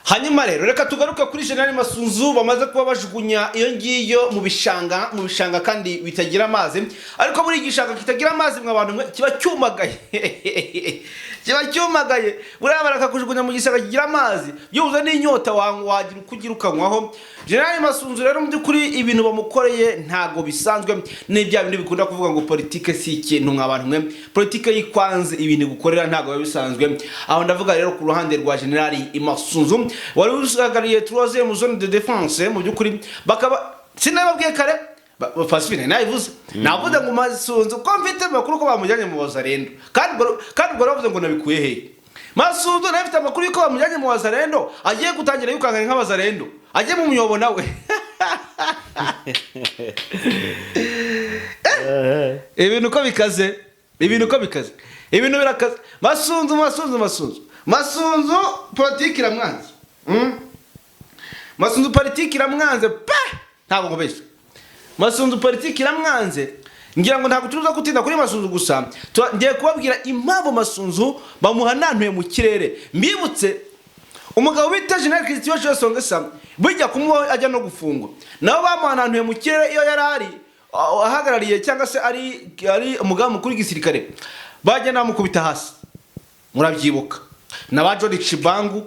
Hanyuma rero reka tugaruke kuri General Masunzu bamaze kuba bajugunya iyo ngiyo mu bishanga, mu bishanga kandi bitagira amazi. Ariko muri igishanga kitagira amazi, mwa bantu mwe, kiba cyumagaye, kiba cyumagaye. Buriya barakakujugunya mu gishanga kigira amazi, byibuze n'inyota wagira uko ugira ukanywaho. General Masunzu rero, mu by'ukuri ibintu bamukoreye ntago bisanzwe. Ni bya bindi bikunda kuvuga ngo politike si ikintu. Mwa bantu mwe, politike yikwanze, ibintu gukorera ntago biba bisanzwe. Aho ndavuga rero ku ruhande rwa General Masunzu wari uhagarariye troisième zone de défense. Mu by'ukuri bakaba sinababwiye kare, Pacifique nayivuze, navuze ngo Masunzu ko mfite amakuru ko bamujyanye mu Wazalendo, kandi ubwo bavuze ngo nabikuye he? Masunzu nawe afite amakuru yuko bamujyanye mu Wazalendo, agiye gutangira yirukankana nk'Abazalendo, agiye mu myobo nawe. Ibintu uko bikaze, ibintu uko bikaze, ibintu birakaze. Masunzu, Masunzu, Masunzu, Masunzu, politiki iramwanze. Masunzu politiki iramwanze pe, ntabwo nkubeshya. Masunzu politiki iramwanze. Ngira ngo ntabwo tuza gutinda kuri Masunzu gusa, ngiye kubabwira impamvu Masunzu bamuhanantuye mu kirere. Mbibutse umugabo bita General Christian Songesa, bijya kumuha ajya no gufungwa, nabo bamuhanantuye mu kirere iyo yari ari ahagarariye cyangwa se ari umugaba mukuru w'igisirikare, bagenda bamukubita hasi, murabyibuka, na ba John Chibangu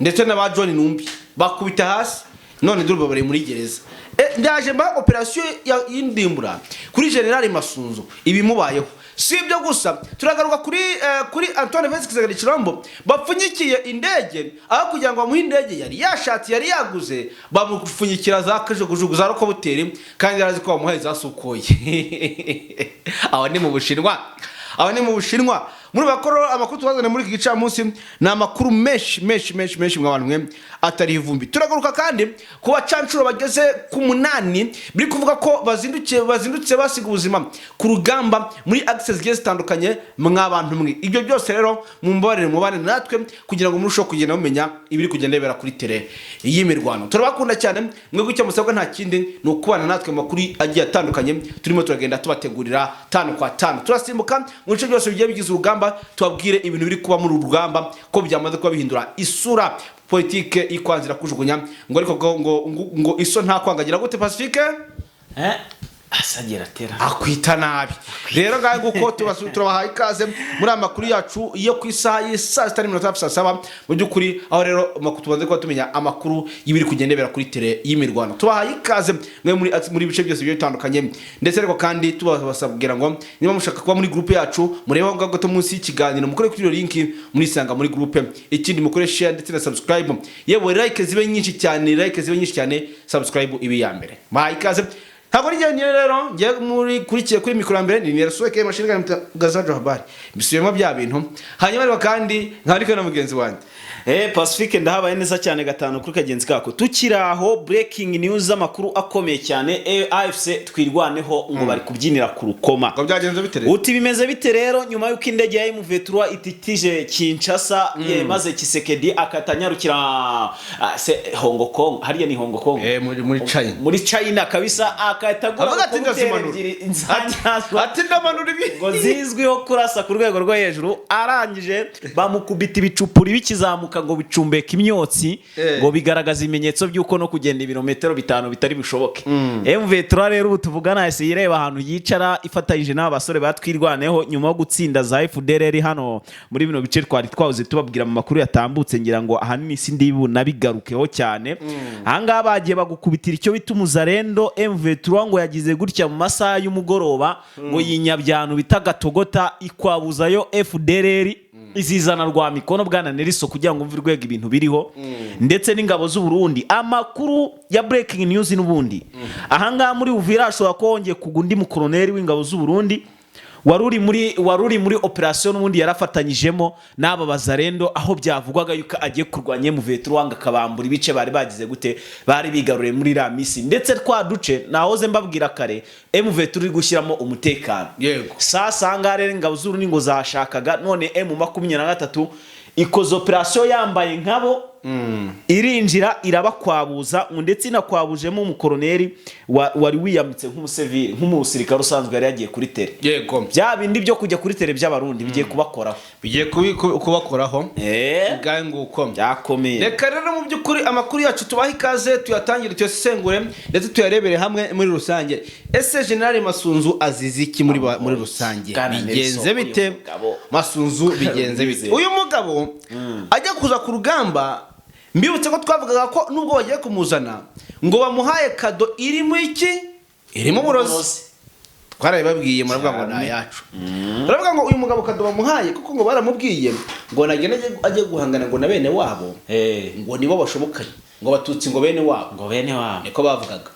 ndetse na ba John Numbi bakubita hasi, none dore bari muri gereza. Ndaje mba operasiyo y'indimbura kuri General Masunzu ibimubayeho. Si ibyo gusa, turagaruka kuri Antoine Felix Tshisekedi Tshilombo bapfunyikiye indege, aho kugira ngo bamuhe indege yari yashatse, yari yaguze, bamupfunyikira za kajugujugu za rokobuteri, kandi yarazi ko bamuhaye za Sukhoi. Aho ni mu Bushinwa, aho ni mu Bushinwa. Muri bakoro amakuru tubazane muri iki gicamunsi ni amakuru menshi menshi menshi menshi, mwa bantu mwe, atari ivumbi. Turagaruka kandi ku bacancuro bageze ku 8 biri kuvuga ko bazindukiye, bazindutse basiga ubuzima ku rugamba muri axes zigiye zitandukanye. Mwa bantu mwe, ibyo byose rero mumbabarire mubane natwe kugira ngo murusheho kugenda mumenya ibiri kugenda bibera kuri terrain y'imirwano. Turabakunda cyane mwe, icyo musabwa nta kindi ni ukubana natwe mu makuru agiye atandukanye turimo turagenda tubategurira tanu kwa tanu. Turasimbuka mu bice byose bigiye bigize urugamba, tubabwire ibintu biri kuba muri uru rugamba ko byamaze kuba bihindura isura. Politike ikwanzira kujugunya ngo ariko ngo iso nta kwangagira gute, Pacifique? Asagira atera. Akwita nabi. Rero ngaho nguko, turabahaye ikaze muri aya makuru yacu yo ku isaha y'isaa 6 n'iminota hafi saa 7. Mu by'ukuri aho rero tumaze kuba tumenya amakuru y'ibiri kugenda bibera kuri terrain y'imirwano. Tubahaye ikaze mwe muri bice byose bigiye bitandukanye, ndetse ariko kandi tubasabwira ngo niba mushaka kuba muri groupe yacu, murebe aho ngaho gato munsi y'ikiganiro, mukore kuri iyo link, murisanga muri groupe. Ikindi, mukore share ndetse na subscribe, yewe like zibe nyinshi cyane, like zibe nyinshi cyane, subscribe ibe iya mbere. Bahaye ikaze. Ntabwo ari njyewe rero ngiye muri kurikiye kuri mikoro ya mbere, ni Nerasuweke mashini gazajo habari, mbisubiyemo bya bintu. Hanyuma ariko kandi nkaba ndi kumwe na mugenzi wanjye. Pacifique, ndahabaye neza cyane, gatanu kuri kagenzi kako. Tukiri aho, breaking news, amakuru akomeye cyane, AFC Twirwaneho ngo bari kubyinira ku rukoma. Ngo byagenze bite rero? Uti bimeze bite rero? Nyuma y'uko indege ya M23 ititije Kinshasa, maze Tshisekedi akatanyarukira se Hong Kong, hariya ni Hong Kong. Muri China. Muri China kabisa, akahita agura Avuga ati helicopter ndazimanura. ebyiri nzanyazwa Ati ndamanura ibi. ngo zizwiho kurasa ku rwego rwo hejuru. Arangije bamukubita ibicupuri bikizamuka ngo bicumbeka imyotsi, ngo bigaragaza ibimenyetso by'uko no kugenda ibirometero 5 bitari bushoboke. M23 rero ubu tuvugana yahise ireba ahantu yicara ifatanyije n'aba basore batwirwaneho nyuma yo gutsinda za FDLR hano muri bino bice twari twahoze tubabwira mu makuru yatambutse. Ngira ngo ahanini si ndibu nabigarukeho cyane. Ahangaha bagiye bagukubitira icyo bita umuzarendo. M23 ngo yagize gutya mu masaha y'umugoroba ngo yinyabyantu bita Gatogota, ikwabuzayo FDLR, izizana rwa mikono, bwana Nelson, kugira ngo umve urwego ibintu biriho, ndetse n'ingabo z'u Burundi. Amakuru ya breaking news n'ubundi, ahangaha muri Uvira hashobora kuba hongeye kugwa undi mukoroneri w'ingabo z'u Burundi wari uri muri operasiyo n'ubundi yarafatanyijemo n'aba bazarendo, aho byavugwaga yuko agiye kurwanya M23 ngo akabambura ibice bari bagize gute, bari bigaruriye muri iriya misi, ndetse twa duce nahoze mbabwira kare M23 iri gushyiramo umutekano. Sasa ahangaha rero ingabo z'Uburundi ngo zashakaga, none M23 ikoze operasiyo yambaye nkabo. Irinjira irabakwabuza, ndetse inakwabujemo umukoroneri wari wiyambitse nk'umusivili, nk'umusirikare usanzwe yari yagiye kuri terrain. Bya bindi byo kujya kuri terrain by'Abarundi bigiye kubakoraho. Bigiye kubakoraho. Ngahe nguko. Byakomeye. Reka rero mu by'ukuri amakuru yacu tubahe ikaze, tuyatangire, tuyasesengure ndetse tuyarebere hamwe muri rusange. Ese General Masunzu azize iki muri rusange? Bwana Bigenze Nelson, bite? uyu mugabo. Masunzu bigenze bite? Wizeye. Uyu mugabo ajya kuza ku rugamba, mbibutse ko twavugaga ko nubwo bagiye kumuzana ngo bamuhaye cadeau irimo iki? Irimo uburozi. Twarabibabwiye, muravuga ngo ni ayacu. Baravuga ngo uyu mugabo cadeau bamuhaye, kuko ngo baramubwiye ngo nagenda ajye guhangana ngo na bene wabo, ngo nibo bashobokanye, ngo Abatutsi, ngo bene wabo. Ngo bene wabo. Niko bavugaga.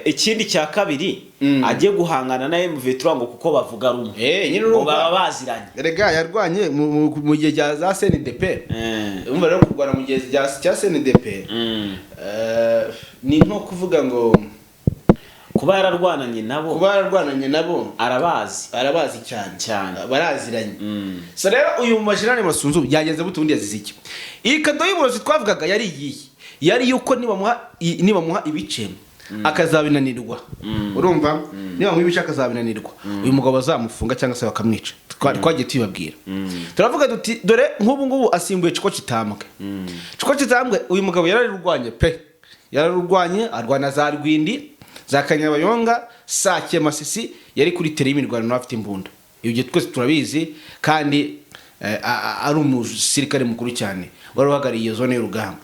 Ikindi cya kabiri, ajye guhangana na M23 ngo kuko bavuga rumwe, Nyine ngo urumva. baba baziranye. Erega yarwanye mu gihe cya za CNDP. Urumva rero, kurwana mu gihe cya CNDP ni nko kuvuga ngo Kuba yararwananye nabo. Kuba yararwananye nabo. Arabazi. Arabazi cyane. Cyane. Baraziranye. So rero uyu Majenerali Masunzu byagenze bute? Ubundi yazize iki? Iyi cadeau y'uburozi twavugaga yari iyihe? Yari yuko nibamuha ibice akazabinanirwa, urumva, nibamuha ibice akazabinanirwa, uyu mugabo bazamufunga cyangwa se bakamwica. Twagiye tubibabwira, turavuga duti dore nk'ubu ngubu asimbuye Ciko Kitambwe. Ciko Kitambwe, uyu mugabo yararurwanye pe, yararurwanye, arwana za Rwindi, za Kanyabayonga, Sake, Masisi, yari kuri terrain y'imirwano nawe afite imbunda. Ibyo twese turabizi, kandi ari umusirikare mukuru cyane wari uhagarariye iyo zone y'urugamba.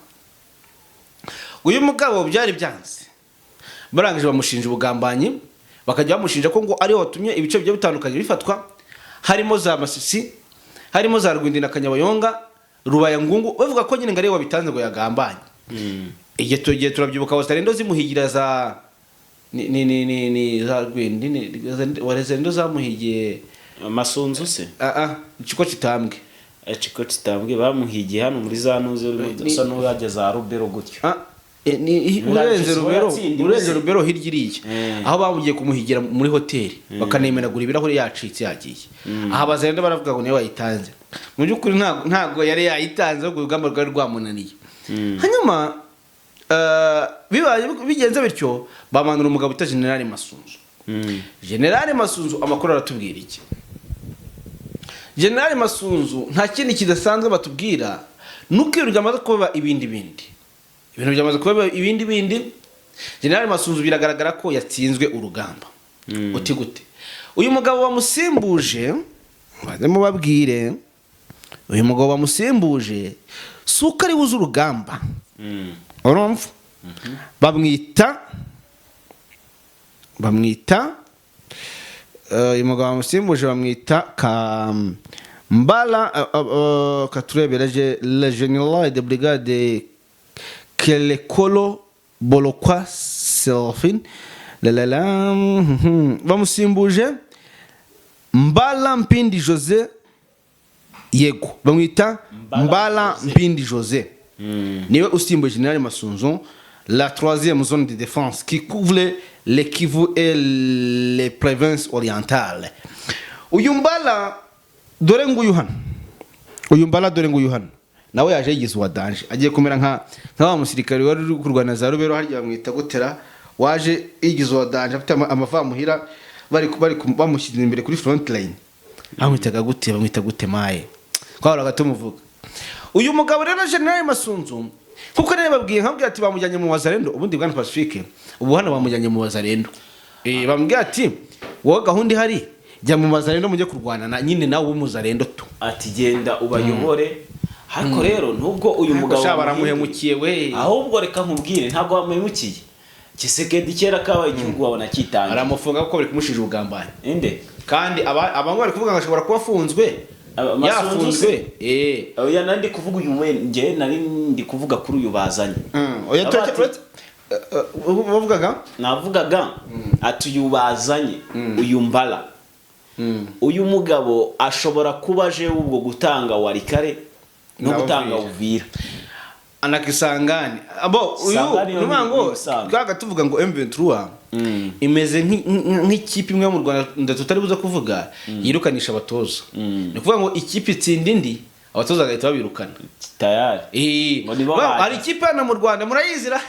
Uyu mugabo byari byanze, barangije bamushinja ubugambanyi, bakajya bamushinja ko ngo ariwe watumye ibice bigiye bitandukanye bifatwa, harimo za Masisi, harimo za Rwindi na Kanyabayonga, Rubaya Ngungu, bavuga ko nyine ngo ariwe wabitanze, ngo yagambanye. Igihe tugiye turabyibuka, Wazalendo zimuhigira za ni za Rwindi, ni Wazalendo zamuhigiye. Masunzu se? Ah ah, Ikigo Kitambwe. Ciko Kitambwe bamuhigiye hano muri za ntuze, usa n'urajya za Rubero gutyo. Ah, ni urenze Rubero. Yatsindiwe Urenze se. Rubero hirya iriya, aho bamugiye kumuhigira muri hoteli bakanemenagura ibirahuri, yacitse yagiye. Aha Bazalendo baravuga ngo niwe wayitanze. Mu by'ukuri ntabwo yari yayitanze, ahubwo urugamba rwari rwamunaniye. Hanyuma bibaye bigenze bityo, bamanura umugabo wita General Masunzu. General Masunzu, amakuru aratubwira iki? General Masunzu nta kindi kidasanzwe batubwira, nuko ibintu byamaze kuba ibindi bindi, ibintu byamaze kuba ibindi bindi. General Masunzu biragaragara ko yatsinzwe urugamba. Uti gute? Uyu mugabo bamusimbuje, baze mubabwire, uyu mugabo bamusimbuje si uko ari buze urugamba. Urumva, bamwita uyu mugabo bamusimbuje bamwita Kambala, katurebera le général de brigade Kelekolo Bolokwa Selfin lalala. Bamusimbuje Mbala Mpindi Jose. Yego, bamwita Mbala Mbala Jose. Mpindi Jose niwe usimbuye General Masunzu. La troisième zone de défense qui couvre les Kivu et les provinces orientales. Uyu Mbala dore nguyu hano, uyu Mbala dore nguyu hano, nawe yaje yigize uwa danger, agiye kumera nka wa musirikare wari uri kurwana za Rubero, harya bamwita gutera, waje yigize uwa danger afite amavamuhira, bari bamushyize imbere kuri front line. Bamwitaga gute? Bamwita gute maye? Twahoraga tumuvuga. Uyu mugabo rero General Masunzu, kuko rero babwiye, nkabwira ati bamujyanye mu Wazalendo. Ubundi bwana Pacifique, ubu hano bamujyanye mu Wazalendo, bamubwira ati wowe gahunda ihari, jya mu Wazalendo mujye kurwana na nyine nawe w'umuzalendo tu. Ati genda ubayobore. Ariko rero nubwo uyu mugabo Sha, bamuhinduye- baramuhemukiye we. Ahubwo reka nkubwire, ntabwo bamuhemukiye. Kisekedi kera kabaye igihugu wabona cyitangiye. Aramufunga kuko bari kumushinja ubugambanyi. Inde? Kandi abangwa bari kuvuga ngo ashobora kuba afunzwe. Masunzu Yafunzwe. se? Oya, nari ndi kuvuga uyu we, njye nari ndi kuvuga kuri uyu bazanye. Oya. Aba ati- Bavugaga. Navugaga ati uyu bazanye, uyu Mbala, uyu mugabo ashobora kuba aje ubwo gutanga Walikale no Na gutanga Uvira. Uvira. Anakisangani abo uyu Sangani yo nuvuga ngo ni ibisanzwe. twaga tuvuga ngo M23 imeze nk'ikipe imwe mu Rwanda tutari buze kuvuga yirukanisha abatoza. Ni ukuvuga ngo ikipe itsinda indi, Abatoza bagahita babirukana. Tayari. Ngo nibo baje. Hari ikipe hano mu Rwanda, murayizira,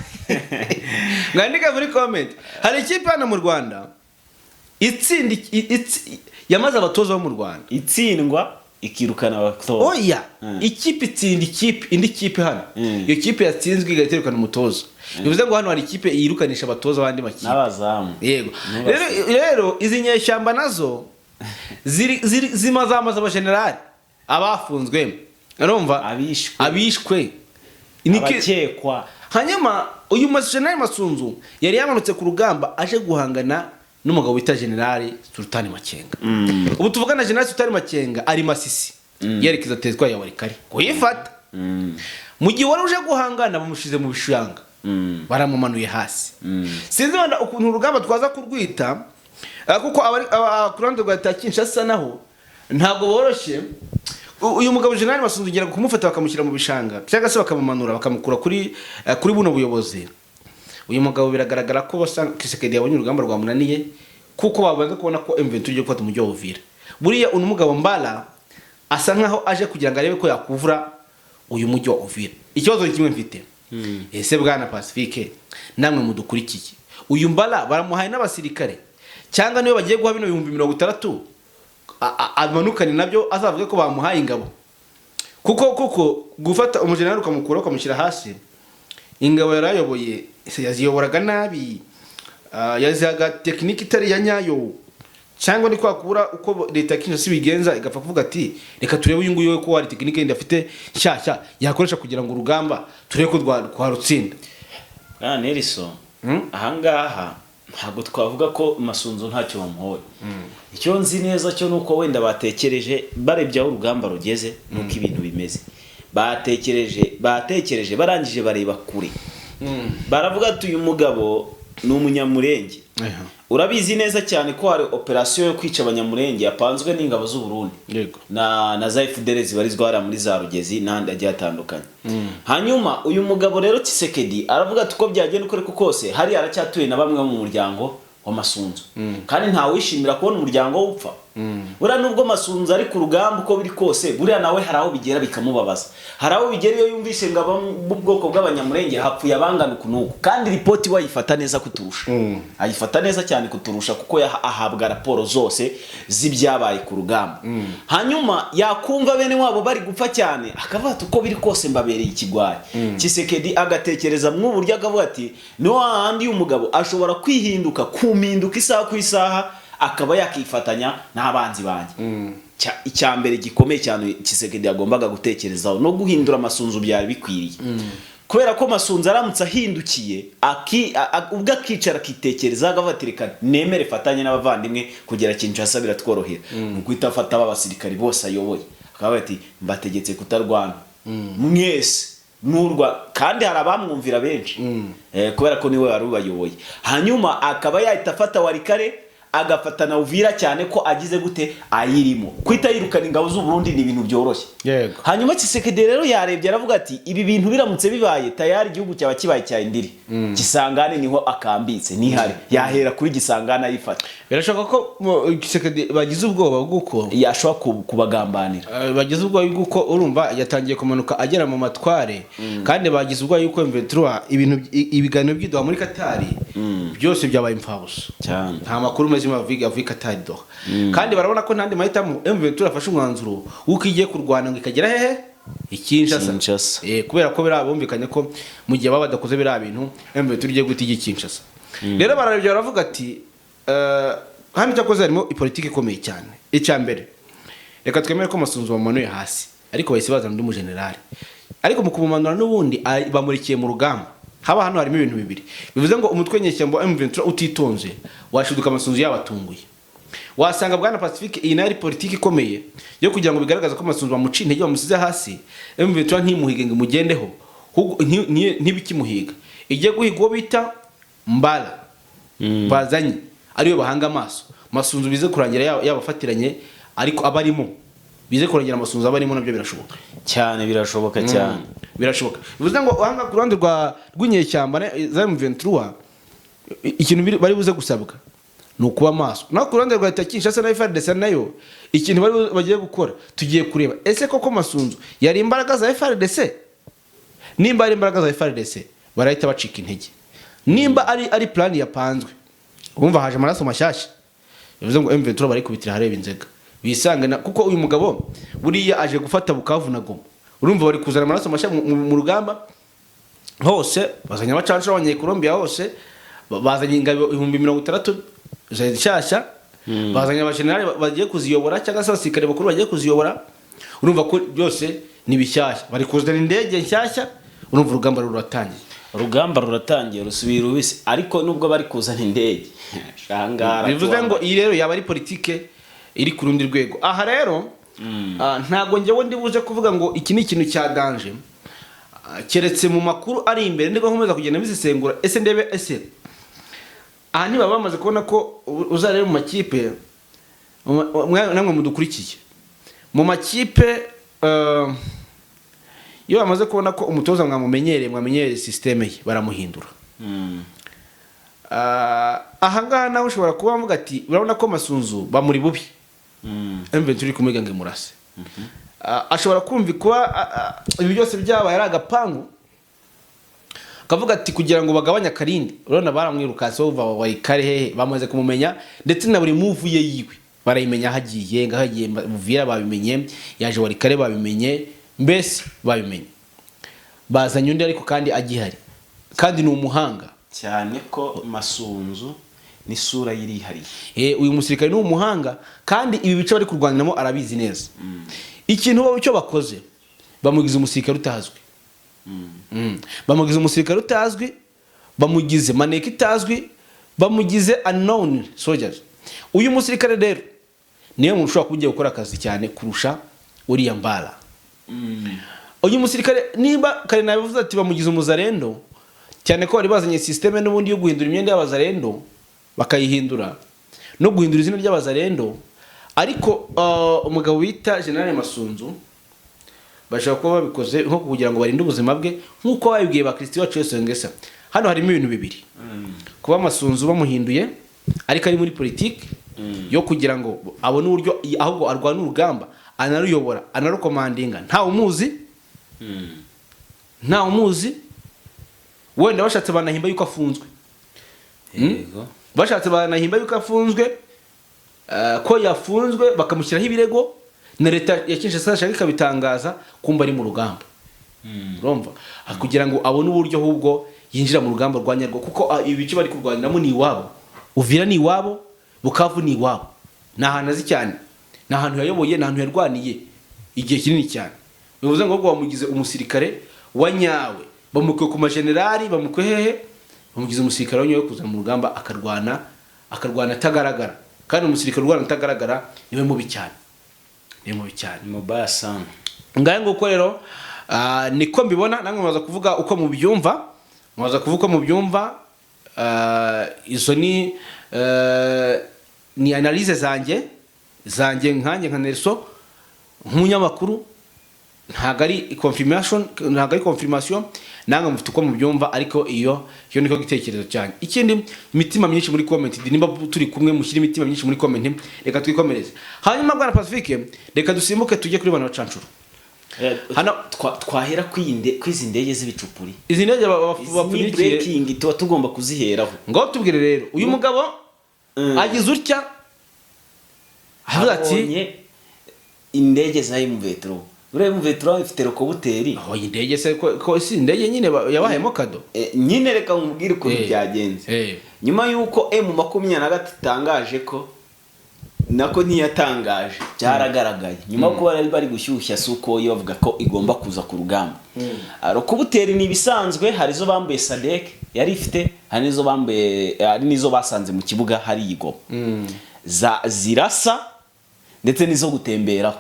mwandike muri comment. Hari ikipe hano mu Rwanda itsinda yamaze abatoza bo mu Rwanda. Itsindwa ikirukana abatoza. Oya, ikipe itsinda ikipe, indi kipe hano, iyo kipe yatsinzwe igahita yirukana umutoza. Bivuze ngo hano hari ikipe yirukanisha abatoza b'andi makipe. N'abazamu. Yego. Rero izi nyeshyamba nazo ziri ziri zimazamaze abajenerali, abafunzwe, urumva? Abishwe. Abishwe. Abakekwa. Hanyuma uyu Generali Masunzu yari yamanutse ku rugamba aje guhangana n'umugabo wita Generali Sultani Makenga. Ubu tuvugana, Generali Sultani Makenga ari Masisi, yerekeza teritwari ya Walikale kuyifata. Mu gihe wari uje guhangana bamushize mu bishanga, baramumanuye hasi. Sinzi wenda ukuntu urugamba twaza kurwita, kuko ku ruhande rwa leta ya Kinshasa naho ntabwo boroshye. Uyu mugabo Generali Masunzu ugera kumufata bakamushyira mu bishanga cyangwa se bakamumanura bakamukura kuri buno buyobozi. Uyu mugabo biragaragara ko basa Tshisekedi yabonye urugamba rwamunaniye, kuko babanza kubona ko M23 igiye gufata umujyi wa Uvira. Buriya uyu mugabo Mbala asa nkaho aje kugira ngo arebe ko yakuvura uyu mujyi wa Uvira. Ikibazo ni kimwe mfite: ese bwana Pacifique, namwe mudukurikiye, uyu Mbala baramuhaye n'abasirikare, cyangwa niyo bagiye guha bino 60,000 amanukane nabyo, azavuge ko bamuhaye ingabo? Kuko gufata umujenerali ukamukura ukamushyira hasi, ingabo yari ayoboye ese yaziyoboraga nabi, yazihaga tekinike itari iya nyayo, cyangwa ni kwakura uko leta ya Kinshasa ibigenza, igapfa kuvuga ati: "Reka turebe uyu nguyu we ko hari tekinike yindi afite nshyashya yakoresha kugira ngo urugamba turebe ko twarutsinda." Bwana Nelson, ahangaha ntabwo twavuga ko Masunzu ntacyo bamuhoye. Icyo nzi neza cyo nuko wenda batekereje, barebye aho urugamba rugeze nuko ibintu bimeze, batekereje barangije bareba kure, baravuga ati: "Uyu mugabo ni Umunyamurenge." Urabizi neza cyane ko hari operasiyo yo kwica Abanyamurenge yapanzwe n'ingabo z'u Burundi na za FDL zibarizwa hariya muri za Rugezi n'ahandi hagiye hatandukanye. Hanyuma uyu mugabo rero Tshisekedi aravuga ati: "Uko byagenda uko ariko kose, hariya aracyatuye na bamwe bo mu muryango wa Masunzu, kandi ntawishimira kubona umuryango we upfa." Buriya nubwo Masunzu ari ku rugamba, uko biri kose buriya nawe hari aho bigera bikamubabaza. Hari aho bigera iyo yumvise ngo abo mu bwoko bw'Abanyamurenge hapfuye abangana uku n'uku, kandi ripoti we ayifata neza kuturusha, ayifata neza cyane kuturusha, kuko ahabwa raporo zose z'ibyabaye ku rugamba. Hanyuma yakumva bene wabo bari gupfa cyane, akavuga ati: "Uko biri kose mbabereye ikigwari." Tshisekedi agatekereza mw'uburyo, akavuga ati: "Ni hahandi umugabo ashobora kwihinduka, kumpinduka isaha ku isaha, akaba yakifatanya n'abanzi banjye." Icya mbere gikomeye cyane Tshisekedi yagombaga gutekerezaho no guhindura Masunzu byari bikwiriye, kubera ko Masunzu aramutse ahindukiye ubwo akicara akitekereza, akavuga ati: "Reka nemere fatanye n'abavandimwe kugera Kinshasa biratworohera," ni uguhita afata aba basirikari bose ayoboye, akavuga ati: "Mbategetse kutarwana mwese nurwa." Kandi hari abamwumvira benshi, kubera ko niwe wari ubayoboye. Hanyuma akaba yahita afata Walikale, agafata na Uvira, cyane ko agize gute ayirimo. Kwita yirukana ingabo z'u Burundi ni ibintu byoroshye. Hanyuma Tshisekedi rero yarebye, aravuga ati: "Ibi bintu biramutse bibaye, tayari igihugu cyaba kibaye cya indiri." Kisangani niho akambitse, nihari yahera kuri Gisangani ayifata. Birashoboka ko Tshisekedi bagize ubwoba bw'uko yashobora kubagambanira. Bagize ubwoba bw'uko, urumva, yatangiye kumanuka agera mu matware, kandi bagize ubwoba yuko M23 ibintu ibiganiro by'i Doha muri Katari byose byabaye imfabusa. Cyane. Nta makuru mazima avuye i Katari, Doha, kandi barabona ko ntandi mahitamo. M23 afashe umwanzuro w'uko igiye kurwana ngo ikagera hehe? I Kinshasa. Kinshasa. Kubera ko biriya bumvikanye ko mu gihe baba badakoze biriya bintu, M23 igiye guhita ijya i Kinshasa. Rero bararebye baravuga ati: "Hano icyakoze harimo ipolitiki ikomeye cyane. Icya mbere, reka twemere ko Masunzu bamanuye hasi, ariko bahise bazana undi mujenerali, ariko mu kumumanura n'ubundi bamurikiye mu rugamba." Haba hano harimo ibintu bibiri, bivuze ngo umutwe nyeshyamba wa M23 utitonze washiduka Masunzu yabatunguye. Wasanga, bwana Pacifique, iyi nayo ari politiki ikomeye yo kugira ngo bigaragaze ko Masunzu bamuciye intege, bamusize hasi, M23 ntimuhige ngo imugendeho, ahubwo ntibikimuhiga, ijye guhiga uwo bita Mbala bazanye, ariwe bahanga amaso. Masunzu bize kurangira yabafatiranye, ariko abarimo, bize kurangira Masunzu abarimo, nabyo birashoboka. Cyane, birashoboka cyane. Birashoboka. Bivuze ngo ahanga ku ruhande rw'inyeshyamba za M23, ikintu bari buze gusabwa Ni ukuba maso. Naho ku ruhande rwa leta ya Kinshasa na FARDC nayo, ikintu bari bagiye gukora, tugiye kureba ese koko Masunzu yari imbaraga za FARDC. Nimba ari imbaraga za FARDC, barahita bacika intege. Nimba ari plan yapanzwe, urumva haje amaraso mashyashya, bivuze ngo M23 bari kubitira hareba inzega bisange na, kuko uyu mugabo buriya aje gufata Bukavu na Goma. Urumva bari kuzana amaraso mashya mu rugamba hose. Bazanye abacancuro b'Abanyekolombia hose, bazanye ingabo 60,000 nshyashya, bazanye abajenerali bagiye kuziyobora cyangwa se abasirikare bakuru bagiye kuziyobora. Urumva ko byose ni bishyashya, bari kuzana indege nshyashya. Urumva urugamba ruratangiye. Urugamba ruratangiye, rusubira rubisi, ariko nubwo bari kuzana indege shangara. Bivuze ngo iyi rero yaba ari politike iri ku rundi rwego. Aha rero ntabwo njyewe ndi buze kuvuga ngo iki ni ikintu cya danger, keretse mu makuru ari imbere nibwo nkomeza kugenda mbisesengura. Ese ndebe, ese aha niba bamaze kubona ko uzarebe mu makipe, namwe mudukurikiye, mu makipe, iyo bamaze kubona ko umutoza mwamumenyereye, mwamenyereye système ye, baramuhindura. Aha ngaha nawe ushobora kuba wavuga ati urabona ko Masunzu bamuri bubi, M23 iri kumwiga ngo imurase. Ashobora kumva kuba ibi byose byabaye ari agapangu, akavuga ati kugira ngo bagabanye akarindi. Urabona baramwirukanse bava Walikale hehe, bamaze kumumenya, ndetse na buri move ye yiwe barayimenya, aho agiye, ngaho agiye Muvira babimenye, yaje Walikale babimenye, mbese babimenye. Bazanye undi ariko kandi agihari, kandi ni umuhanga. Cyane ko Masunzu n'isura yirihariye. Uyu musirikare ni umuhanga, kandi ibi bice bari kurwaniramo arabizi neza. Ikintu bo icyo bakoze, bamugize umusirikare utazwi. Bamugize umusirikare utazwi, bamugize maneko itazwi, bamugize unknown soldiers. Uyu musirikare rero niyo muntu ushobora kuba ugiye gukora akazi cyane kurusha uriya Mbala. Uyu musirikare, niba kare nabivuze ati bamugize umuzarendo, cyane ko bari bazanye système n'ubundi yo guhindura imyenda y'abazarendo, bakayihindura no guhindura izina ry'abazarendo. Ariko umugabo bita General Masunzu bashobora kuba babikoze nko kugira ngo barinde ubuzima bwe, nk'uko babibwiye ba Christian wacu wese ngesa. Hano harimo ibintu bibiri: kuba Masunzu bamuhinduye ariko ari muri politiki yo kugira ngo abone uburyo ahubwo arwana urugamba, anaruyobora, anarukomandinga ntawe umuzi, ntawe umuzi. Wenda bashatse banahimba yuko afunzwe. Bashatse banahimba yuko afunzwe, ko yafunzwe, bakamushyiraho ibirego na leta ya Kinshasa yashaka ikabitangaza, kumva ari mu rugamba. Urumva, kugira ngo abone uburyo ahubwo yinjira mu rugamba rwa nyarwo, kuko ibice bari kurwaniramo ni iwabo. Uvira ni iwabo, Bukavu ni iwabo, ni ahantu azi cyane, ni ahantu yayoboye, ni ahantu yarwaniye igihe kinini cyane. Bivuze ngo ahubwo bamugize umusirikare wa nyawe, bamukuye ku majenerali, bamukuye hehe, bamugize umusirikare wa nyawe kuza mu rugamba, akarwana, akarwana atagaragara. Kandi umusirikare urwana atagaragara niwe mubi cyane, niwe mubi cyane. Mubaya sana. Ngahe nguko rero, niko mbibona. Namwe mumaze kuvuga uko mubyumva, mumaze kuvuga uko mubyumva. Izo ni analyse zanjye nkanjye nka Nelson nk'umunyamakuru. Ntabwo ari confirmation, ntabwo ari confirmation. Namwe mufite uko mubyumva, ariko iyo niko gitekerezo cyanjye. Ikindi, imitima myinshi muri comment. Nimba turi kumwe, mushyire imitima myinshi muri comment. Reka twikomereze. Hanyuma bwana Pacifique, reka dusimbuke tujye kuri bana bacancuro. Twahera kw'izi ndege z'ibicupuri. Izi ndege Izi ni bapfunyikiye. breaking tuba tugomba kuziheraho. Ngo tubwire rero, uyu mugabo agize utya avuga ati Abonye indege za M23. Buriya M23 ifite rokobuteri. Aho iyi ndege se ko si indege nyine yabahayemo kado? Nyine reka nkubwire ukuntu byagenze. Nyuma y'uko M23 itangaje ko, nako ntiyatangaje, byaragaragaye nyuma yo kuba bari gushyushya Sukhoi bavuga ko igomba kuza ku rugamba. Rokobuteri ni ibisanzwe, hari izo bambuye SADC yari ifite, hari n'izo bambuye, hari n'izo basanze mu kibuga hari i Goma za zirasa, ndetse n'izo gutemberaho.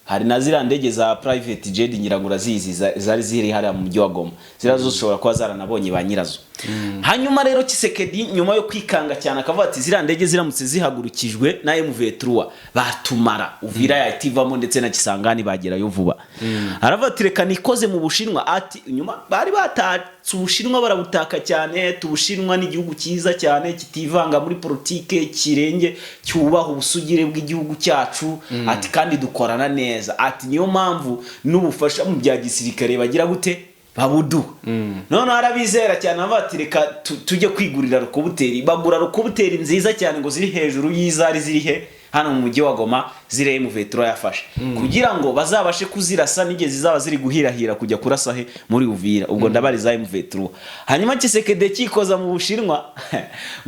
Hari na ziriya ndege za private jet, ngira ngo urazizi, zari ziri hariya mu mujyi wa Goma. Ziriya zose zishobora kuba zaranabonye ba nyirazo. Hanyuma rero Tshisekedi, nyuma yo kwikanga cyane, akavuga ati ziriya ndege ziramutse zihagurukijwe na M23 batumara, Uvira yahita ivamo, ndetse na Kisangani bagerayo vuba. Aravuga ati reka nikoze mu Bushinwa. Ati nyuma bari Batatse Ubushinwa, barabutaka cyane. Ubushinwa ni igihugu cyiza cyane, kitivanga muri politike, kirenge cyubaha ubusugire bw'igihugu cyacu, ati kandi dukorana neza, ati niyo mpamvu n'ubufasha mu bya gisirikare bagira gute, babuduha. Noneho arabizera cyane, aravuga ati reka tujye kwigurira rokobuteri. Bagura rokobuteri nziza cyane ngo ziri hejuru y'izari ziri he hano mu mujyi wa Goma, ziriya M23 yafashe, kugira ngo bazabashe kuzirasa n'igihe zizaba ziri guhirahira kujya kurasa he, muri Uvira. Ubwo ndabariza M23. Hanyuma Tshisekedi kikoza mu Bushinwa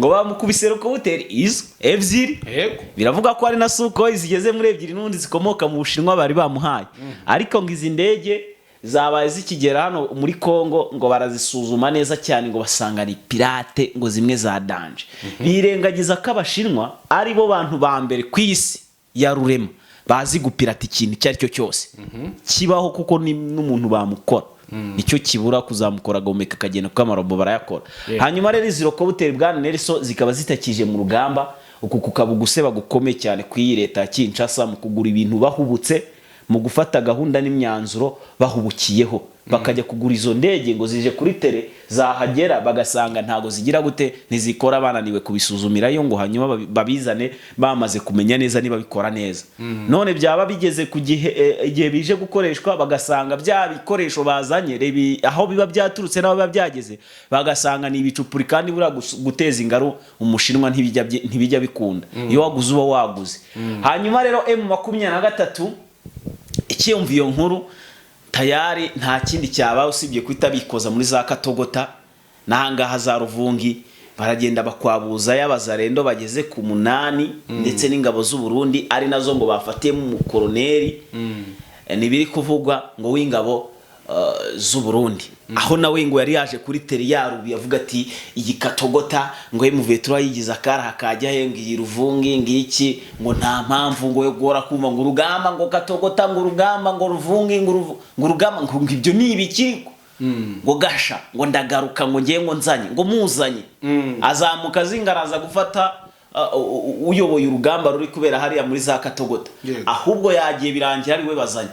ngo bamukubise rokobuteri izo ebyiri. Biravuga ko hari na Sukhoi zigeze muri ebyiri n'ubundi zikomoka mu Bushinwa bari bamuhaye. Ariko ngo izi ndege zabaye zikigera hano muri Congo, ngo barazisuzuma neza cyane, ngo basanga ni pirate, ngo zimwe za danger. Birengagiza ko Abashinwa ari bo bantu ba mbere ku isi ya rurema bazi gupirata ikintu icyo ari cyo cyose kibaho, kuko ni n'umuntu bamukora nicyo kibura kuzamukora agahumeka akagenda, kuko amarobo barayakora. Hanyuma rero izi rokobuteri, bwana Nelson, zikaba zitakije mu rugamba. Uku kukaba uguseba gukomeye cyane ku iyi leta ya Kinshasa mu kugura ibintu bahubutse, mu gufata gahunda n'imyanzuro bahubukiyeho, bakajya kugura izo ndege ngo zije kuri terrain, zahagera bagasanga ntago zigira gute, ntizikora, bananiwe kubisuzumirayo, ngo hanyuma babizane bamaze kumenya neza niba bikora neza. None byaba bigeze ku gihe igihe bije gukoreshwa, bagasanga bya bikoresho bazanye, reba aho biba byaturutse n'aho biba byageze, bagasanga ni ibicupuri. Kandi buriya guteza ingaru Umushinwa ntibijya bikunda, iyo waguze uba waguze. Hanyuma rero M23 ikiyumva iyo nkuru, tayari nta kindi cyaba usibye guhita bikoza muri za Katogota n'ahangaha za Ruvungi, baragenda bakwabuza y'Abazarendo bageze ku 8, ndetse n'ingabo z'u Burundi, ari nazo ngo bafatiyemo umukoroneri. Ntibiri kuvugwa ngo w'ingabo z'u Burundi, aho nawe ngo yari yaje kuri terrain yarubiye, avuga ati iyi Katogota ngo M23 yigize akaraha kajya he, ngo iyi Ruvungi ngiki, ngo nta mpamvu ngo yo guhora kumva ngo urugamba, ngo Katogota, ngo urugamba, ngo Ruvungi, ngo urugamba, ngo ibyo ni ibiki, ngo gasha, ngo ndagaruka, ngo ngiye, ngo nzanye, ngo muzanye. Azamuka azingaraza gufata uyoboye urugamba ruri kubera hariya muri za Katogota. Ahubwo yagiye birangira ari we bazanye.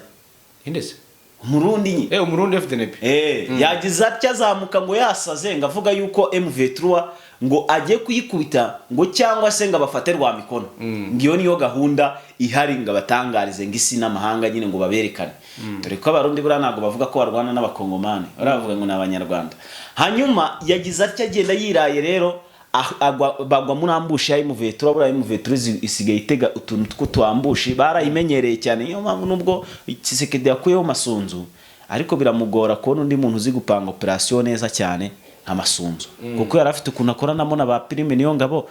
Inde se? Umurundi nyine. Umurundi FDNP. Yagize atya azamuka ngo yasaze, ngo avuga yuko M23 ngo agiye kuyikubita, ngo cyangwa se ngo abafate rwa mikono, ngo iyo niyo gahunda ihari, ngo abatangarize ngo isi n'amahanga nyine ngo baberekane. Dore ko Abarundi buriya ntabwo bavuga ko barwana n'Abakongomani, baravuga ngo ni Abanyarwanda. Hanyuma yagize atya agenda yiraye rero, bagwa muri ambush ya M23. Buriya M23 isigaye itega utuntu tw'utuambush, barayimenyereye cyane. Niyo mpamvu nubwo Tshisekedi yakuyeho Masunzu, ariko biramugora kubona undi muntu uzi gupanga operation neza cyane nka Masunzu, kuko yari afite ukuntu akoranamo na ba Prime Niyongabo.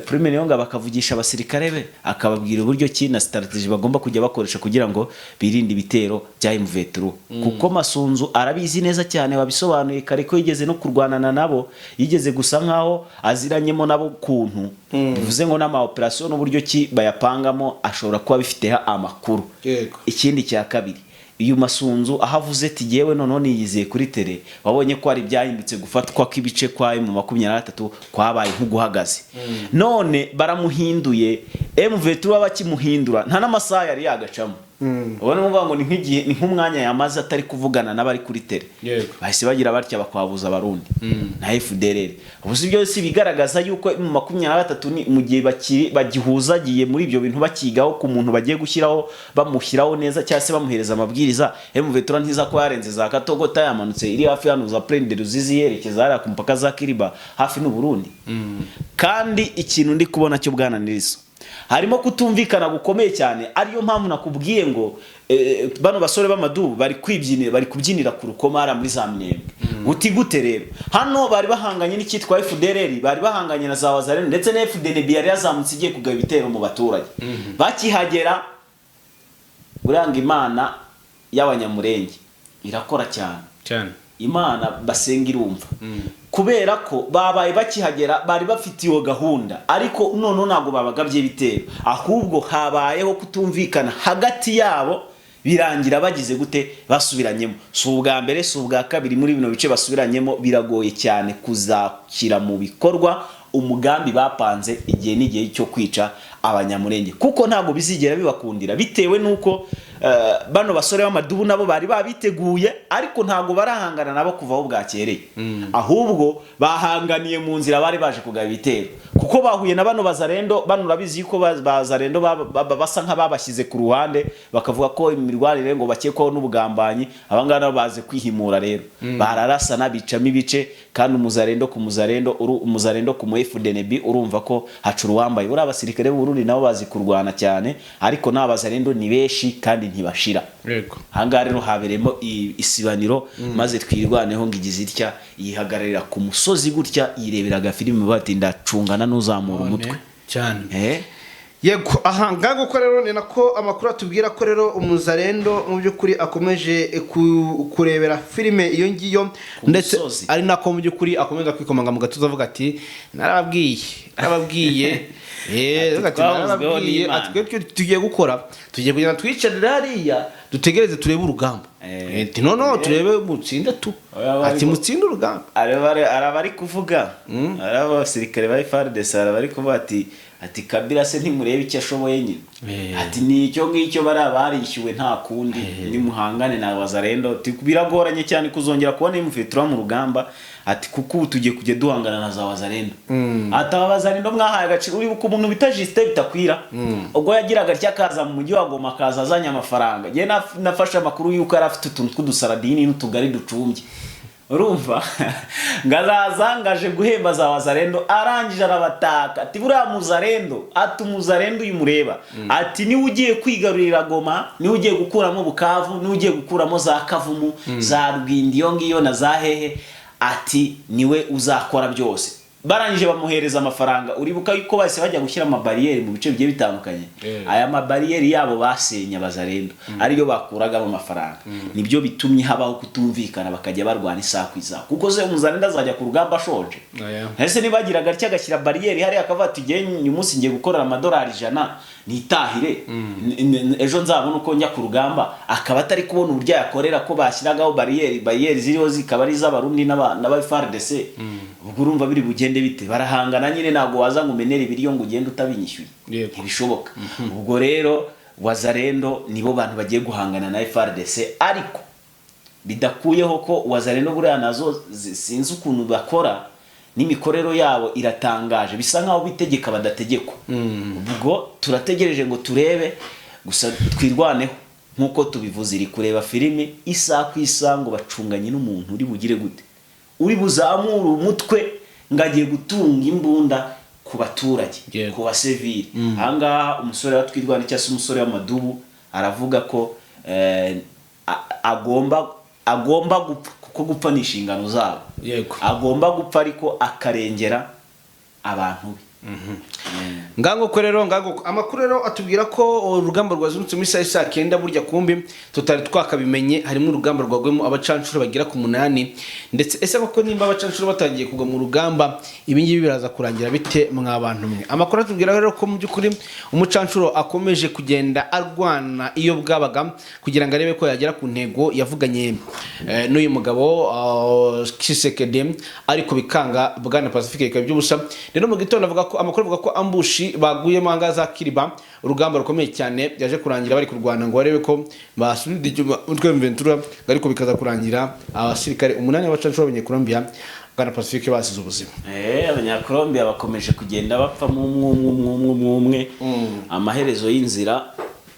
Prime Niyongabo akavugisha abasirikare be, akababwira uburyo ki na strategy bagomba kujya bakoresha kugira ngo birinde ibitero bya M23, kuko Masunzu arabizi neza cyane, wabisobanuye kare ko yigeze no kurwanana nabo, yigeze gusa nkaho aziranyemo nabo kuntu. Bivuze ngo n'ama operation n'uburyo ki bayapangamo ashobora kuba abifiteho amakuru. Ikindi cya kabiri, uyu Masunzu aho avuze ati yewe noneho niyizeye kuri terrain, wabonye ko hari ibyahindutse, gufatwa kw'ibice kwa M23 kwabaye nk'uguhagaze. None baramuhinduye, M23 bakimuhindura nta n'amasaha yari yagacamo, ubona ngo ngo ni nk'igihe, ni nk'umwanya yamaze atari kuvugana n'abari kuri terrain, bahise bagira batya bakwabuza Abarundi na FDLR. Ubu si byo si bigaragaza yuko M23 ni mu gihe bakiri bagihuzagiye muri ibyo bintu, bakigaho ku muntu bagiye gushyiraho, bamushyiraho neza cyangwa se bamuhereza amabwiriza, M23 ntiza ko yarenze za Katogota, yamanutse iri hafi hano za Plaine de Ruzizi, yerekeza hariya ku mupaka za Kiriba hafi n'u Burundi. Kandi ikintu ndi kubona cyo, bwana Niliso, harimo kutumvikana gukomeye cyane, ariyo mpamvu nakubwiye ngo bano basore b'amadubu bari kwibyinira, bari kubyinira ku rukoma hariya muri za Minembwe. Uti gute rero? Hano bari bahanganye n'icyitwa FDLR, bari bahanganye na za Wazalendo, ndetse na FDNB yari yazamutse igiye kugaba ibitero mu baturage. Bakihagera, buranga Imana y'Abanyamurenge irakora cyane. Cyane. Imana basenga irumva, kubera ko babaye bakihagera bari bafite iyo gahunda, ariko noneho ntabwo babagabye ibitero, ahubwo habayeho kutumvikana hagati yabo, birangira bagize gute, basubiranyemo. Si ubwa mbere, si ubwa kabiri muri bino bice basubiranyemo. Biragoye cyane kuzakira mu bikorwa umugambi bapanze igihe n'igihe cyo kwica Abanyamurenge, kuko ntabwo bizigera bibakundira bitewe n'uko bano basore b'amadubu nabo bari babiteguye, ariko ntabwo barahangana nabo kuva aho bwakereye. Ahubwo bahanganiye mu nzira bari baje kugaba ibitero, kuko bahuye na bano bazarendo. Bano urabizi yuko bazarendo basa nk'ababashyize ku ruhande, bakavuga ko imirwanire ngo bakekwaho n'ubugambanyi. Abangaba nabo baze kwihimura rero, bararasana, bicamo ibice. Kandi umuzarendo ku muzarendo, umuzarendo ku mu FDNB, urumva ko hacura uwambaye. Uriya abasirikare b'u Burundi nabo bazi kurwana cyane, ariko n'abazarendo ni benshi kandi ntibashira. Ahangaha rero habereyemo isibaniro, maze Twirwaneho ngo igize itya, yihagararira ku musozi gutya, yirebera agafilimi, bati ndacungana n'uzamura umutwe. Cyane. Eh? Yego, aha ngaho ko rero ni nako amakuru atubwira ko rero umuzarendo mu by'ukuri akomeje kurebera filime iyo ngiyo, Ku ndetse musozi. ari nako mu by'ukuri akomeza kwikomanga mu gatuza, avuga ati narababwiye, narababwiye. Avuga ati, twahozweho narababwiye n'Imana. ati twebwe tugiye gukora, tugiye kugenda twicarira hariya, dutegereze turebe urugamba. Ati no turebe mutsinde tu. Oya, bari Ati mutsinde urugamba. Araba ari kuvuga, ari abasirikare ba FARDC, araba ari kuvuga ati Kabila se ntimurebe icyo ashoboye nyine. Ati ni icyo ngicyo, bariya barishyuwe, nta kundi nimuhangane na wazarendo. Ati biragoranye cyane kuzongera kubona M23 mu rugamba, ati kuko ubu tugiye kujya duhangana na za wazarendo. Ati aba wazarendo mwahaye agaciro, uribuka umuntu bita Justin Bitakwira, ubwo yagiraga atya akaza mu mujyi wa Goma, akaza azanye amafaranga. Njye nafashe amakuru yuko yari afite utuntu tw'udusaradini n'utugari ducumbye, urumva, ngazaza ngaje guhemba za wazarendo. Arangije arabataka, ati buriya muzarendo, ati umuzarendo uyu mureba, ati niwe ugiye kwigarurira Goma, niwe ugiye gukuramo Bukavu, niwe ugiye gukuramo za Kavumu, za Rwindi iyo ngiyo na za hehe, ati niwe uzakora byose. Barangije bamuhereza amafaranga. Uribuka yuko bahise bajya gushyira amabariyeri mu bice bigiye bitandukanye. Aya mabariyeri yabo basenye abazarendo ariyo bakuragamo amafaranga, nibyo bitumye habaho kutumvikana, bakajya barwana isaha ku isaha. Kuko se umuzarendo azajya ku rugamba ashonje? Oya. Ese nibagiraga atya agashyira bariyeri hariya, akavuga ati "Jye uyu munsi ngiye gukorera amadolari 100 nitahire, ejo nzabona uko njya ku rugamba", akaba atari kubona uburyo yakorera, ko bashyiragaho bariyeri, bariyeri ziriho zikaba ari iz'Abarundi n'aba FARDC, ubwo urumva biri bugende bite? Barahangana nyine. Ntabwo waza ngo umenere ibiryo ngo ugende utabinyishyuye. Ntibishoboka. Ubwo rero wazarendo nibo bantu bagiye guhangana na FARDC, ariko bidakuyeho ko wazarendo buriya nazo sinzi ukuntu bakora, n'imikorero yabo iratangaje, bisa nkaho bitegeka badategekwa. Ubwo turategereje ngo turebe. Gusa Twirwaneho nk'uko tubivuze iri kureba filime isaha ku isaha, ngo bacunganye n'umuntu uri bugire gute, uri buzamure umutwe ngo agiye gutunga imbunda ku baturage, ku basivili. Ahangaha umusore wa Twirwane cyangwa se umusore w'amadubu aravuga ko agomba gupfa, kuko gupfa ni inshingano zabo. Agomba gupfa ariko akarengera abantu be. Ngango ko rero, ngango amakuru rero atubwira ko urugamba rwazindutse muri saa 9. Burya kumbi tutari twakabimenye, harimo urugamba rwagwemo abacanshuro bagera ku 8. Ndetse ese koko nimba abacanshuro batangiye kugwa mu rugamba, ibi ngibi biraza kurangira bite mwa bantu mwe? Amakuru atubwira rero ko mu by'ukuri umucanshuro akomeje kugenda arwana iyo bwabaga kugira ngo arebe ko yagera ku ntego yavuganye n'uyu mugabo Tshisekedi, ariko bikanga, bwana Pacifique, bikaba by'ubusa. Rero mu gitondo avuga ko amakuru avuga ko ambush baguyemo ahangaha za Kiriba, urugamba rukomeye cyane byaje kurangira bari kurwana ngo barebe ko basubira inyuma umutwe wa M23, ariko bikaza kurangira abasirikare 8 b'abacanshuro b'Abanyakolombia, bwana Pacifique, basize ubuzima. Abanyakolombia bakomeje kugenda bapfa mu umwe umwe umwe umwe umwe. Amaherezo y'inzira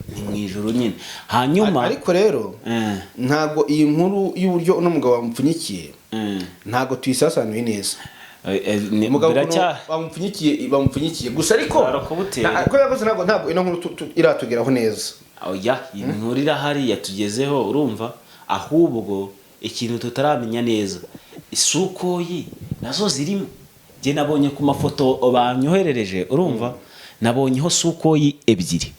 ni mu ijuru nyine. Hanyuma Ariko rero ntabwo iyi nkuru y'uburyo uno mugabo bamupfunyikiye, ntabwo tuyisasanuye neza. Umugabo ukuntu bamupfunyikiye gusa, ariko Barakubutera. Ko yakoze, ntabwo ino nkuru iratugeraho neza. Oya, iyi nkuru irahari, yatugezeho. Urumva, ahubwo ikintu tutaramenya neza, isukoyi nazo zirimo. Njye nabonye ku mafoto banyoherereje, urumva, nabonyeho sukoyi ebyiri,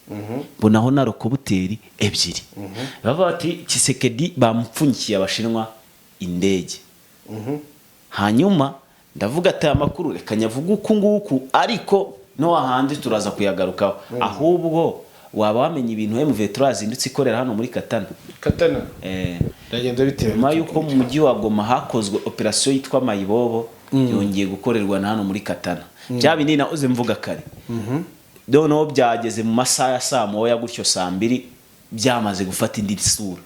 mbonaho na rokobuteri ebyiri. Bavuga bati Tshisekedi bamupfunyikiye Abashinwa indege. Hanyuma ndavuga ati aya makuru reka nyavuge uku nguku, ariko no hahandi turaza kuyagarukaho. Ahubwo waba wamenye ibintu M23 yazindutse ikorera hano muri Katana? Katana? Biragenda bitewe. Nyuma y'uko mu mujyi wa Goma hakozwe operasiyo yitwa Mayibobo, yongeye gukorerwa na hano muri Katana. Bya bindi nahoze mvuga kare, noneho byageze mu masaha ya saa 1 gutyo, saa 2. Byamaze gufata indi sura,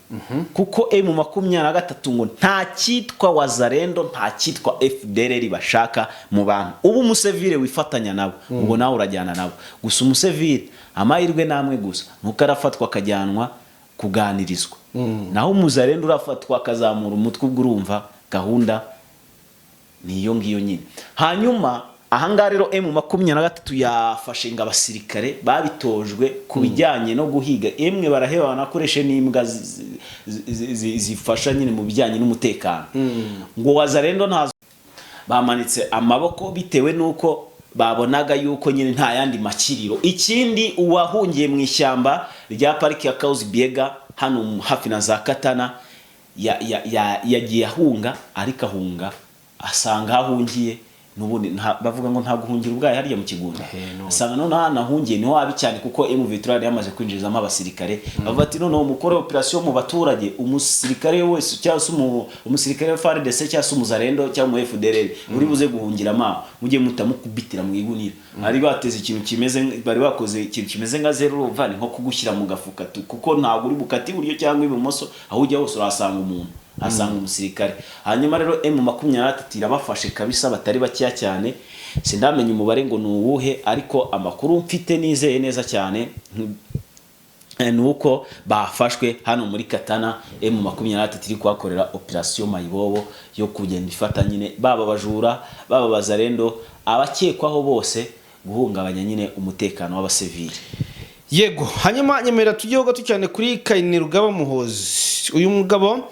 kuko M23 ngo nta cyitwa Wazalendo, nta cyitwa FDLR bashaka mu bantu. Ubu umusevire wifatanya nabo, ubwo nawe urajyana nabo. Gusa umusevire amahirwe namwe gusa nuko arafatwa akajyanwa kuganirizwa, naho umuzalendo urafatwa akazamura umutwe, ubwo urumva gahunda ni iyo ngiyo nyine. Hanyuma ahangaha rero M23 yafashe ngo abasirikare babitojwe ku bijyanye no guhiga, emwe baraheba, banakoreshe n'imbwa zifasha nyine mu bijyanye n'umutekano, ngo Wazalendo ntazo. Bamanitse amaboko bitewe n'uko babonaga yuko nyine nta yandi makiriro. Ikindi, uwahungiye mu ishyamba rya pariki ya Kauzi Biega hano hafi na za Katana yagiye ahunga, ariko ahunga asanga aho ahungiye n'ubundi bavuga ngo nta guhungira ubwayo hariya mu kigunda. Asanga noneho ahantu ahungiye niho habi cyane, kuko M23 yari yamaze kwinjizamo abasirikare. Bavuga ati: "Noneho mukore operation mu baturage, umusirikare wese cyangwa se umusirikare wa FARDC cyangwa se umuzalendo cyangwa umu FDLR uri buze guhungiramo aho, mujye mutamukubitira mu igunira." Bari bateze ikintu kimeze, bari bakoze ikintu kimeze nka zero. Urumva ni nko kugushyira mu gafuka tu, kuko ntabwo uri bukate iburyo cyangwa ibumoso, aho ujya hose urahasanga umuntu, asanga umusirikare. Hanyuma rero M23 irabafashe kabisa, batari bakeya cyane. Sindamenya umubare ngo ni uwuhe, ariko amakuru mfite nizeye neza cyane ni uko bafashwe hano muri Katana. M23 iri kuhakorera operation Mayibobo yo kugenda ifata nyine baba abajura, baba bazarendo, abakekwaho bose guhungabanya nyine umutekano w'abasivili. Yego, hanyuma nyemerera tujyeho gato cyane kuri Kainerugaba Muhozi. Uyu mugabo,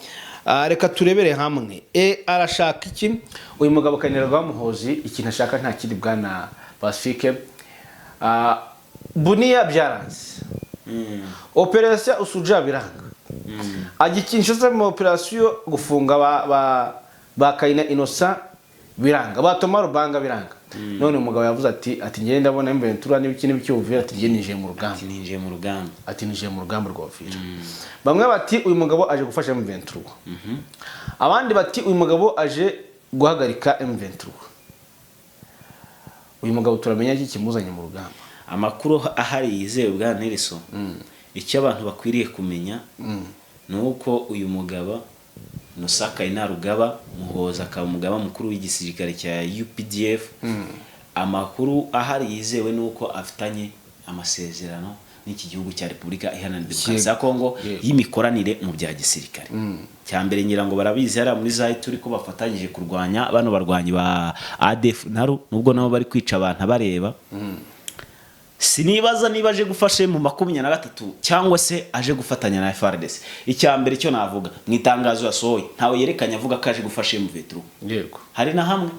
reka turebere hamwe arashaka iki uyu mugabo Kainerugaba Muhozi? Ikintu ashaka nta kindi, bwana Pacifique. Buniya byaranze, operation Usuja biranga, ajya i Kinshasa mu operation gufunga ba Kayina Innocent biranga, ba Thomas Rubanga biranga. None umugabo yavuze ati ngende ndabona M23 n'ibiki n'ibiki Uvira, ati ngiye ninjiye mu rugamba. Ati ninjiye mu rugamba. Ati ninjiye mu rugamba rwa Uvira. Bamwe bati uyu mugabo aje gufasha M23, abandi bati uyu mugabo aje guhagarika M23. Uyu mugabo turamenya iki kimuzanye mu rugamba? Amakuru ahari yizewe, bwa Nelson, icyo abantu bakwiriye kumenya ni uko uyu mugabo Innocent Kainerugaba Muhoza, akaba umugaba mukuru w'igisirikare cya UPDF, amakuru ahari yizewe ni uko afitanye amasezerano n'iki gihugu cya Repubulika Iharanira Demokarasi ya Kongo y'imikoranire mu bya gisirikare. Cya mbere, ngira ngo barabizi hariya muri za turi ko bafatanyije kurwanya bano barwanyi ba ADF naru, nubwo nabo bari kwica abantu bareba. Sinibaza niba aje gufasha M23 cyangwa se aje gufatanya na FARDC. Icya mbere cyo navuga, mu itangazo yasohoye ntawe yerekanye avuga ko aje gufasha M23. Hari na hamwe